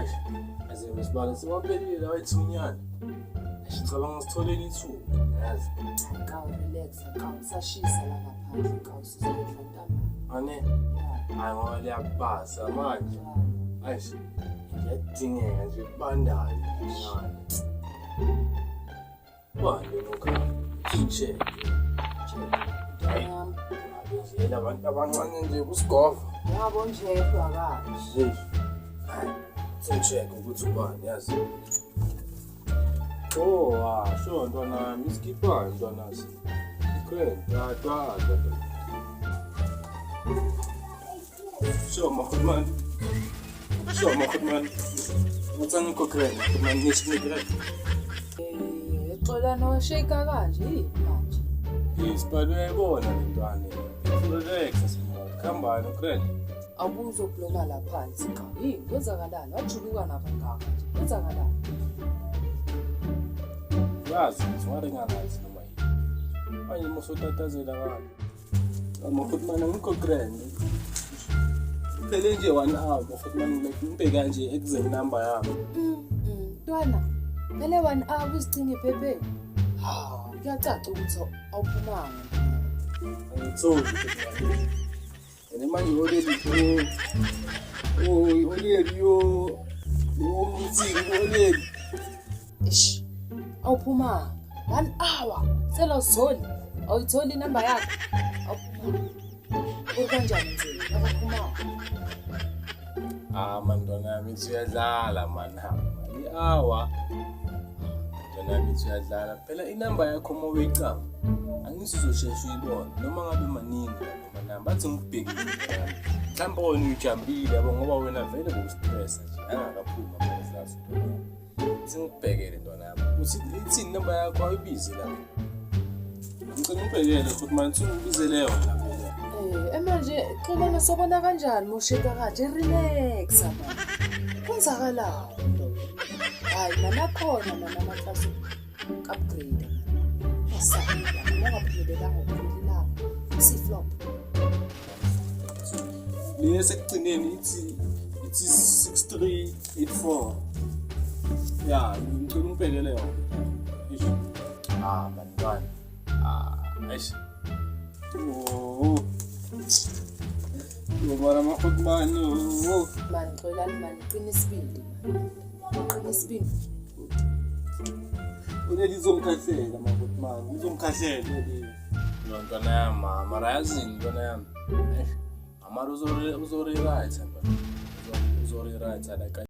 Eish, azebe sibale siwaphelile lawa ethunyana. Eish, ngicabanga sitholeni ithuba, yazi. Kawu, relax, kawu, sashisa la ngaphandle, kawu, sizodla ntambama. Ane, hayi ngoba liyabasa manje. Eish, ngiyadingeka nje kubandayo nyana. Bani lokho? Nje. Yami. Abenzela abantu abancane nje kusigova. Yabo nje kanje. Nje. Hayi, sengicheck ukuthi ubani yazi. Oh, ah, sure ntwana yami, isikipha ntwana. Ikhwela, twa twa twa. Sure, makhulumani. Sure, makhulumani. Uthi ngikhokhele, makhulumani ngisho. Eh, xola no shake kanje yini manje? Yes, but uyayibona le ntwana. Relax, small. Khambani, ukrele. Awuzobloma la phansi kawu. Yini kwenzakalani? Wajuluka na kangaka nje. Kwenzakalani? Uyazi ukuthi ungaringanazi noma yini. Manje musotatazela kanje. Makhulumani angikho grand. Phele nje 1 hour makhulumani, like ngibheka nje exact number yami. Ntwana, phele 1 hour uzicinge ephepheni. Hawu, kuyacaca ukuthi awuphumanga. Angitholi. And manje already, oh, already yo umthini already. Ish. Awuphumanga. 1 hour. Sela uzitholi. Awuyitholi inamba yakho. Awuphumanga. Uri kanjani nje? Awuphumanga. Ah man, ntwana yami, ithi uyadlala man, ha. I-hour. Ntwana yami, ithi uyadlala. Phela inamba yakho uma uyicamba, angithi uzosheshe uyibone noma ngabe maningi lapho amanamba athi ngikubhekile ntwana. Mhlawumbe wena ujambile yabo ngoba wena vele bowustressa nje angakaphumi ama-class ntwana yami. Ithi ngikubhekele ntwana yami. Uthi ithini inamba yakho, ayibize lapho. Ngicela ungibhekele futhi manje ungibizele yona phela. Eh, manje xolana sobona kanjani mosheka kanje? Relax man. Kwenzakalani ndoda? Hayi mana, khona mana amaklasi upgrade man. Asabi la, ungaphumelelanga uphumelelanga. Si flop. Le sekugcineni ithi 6384. Ya, ngicela ungibhekele yona. Eish. Ah, bantwana. Ah, eish. Oh. Yo mara makhutmani. Oh. Man, xolani man, qina isibindi man. Qina isibindi. Uleli izongikhahlela makhutmani. Izongikhahlela leli. No ntwana yami, mara yazini ntwana yami. Eish. Amara uzori right ntwana. Uzori right like.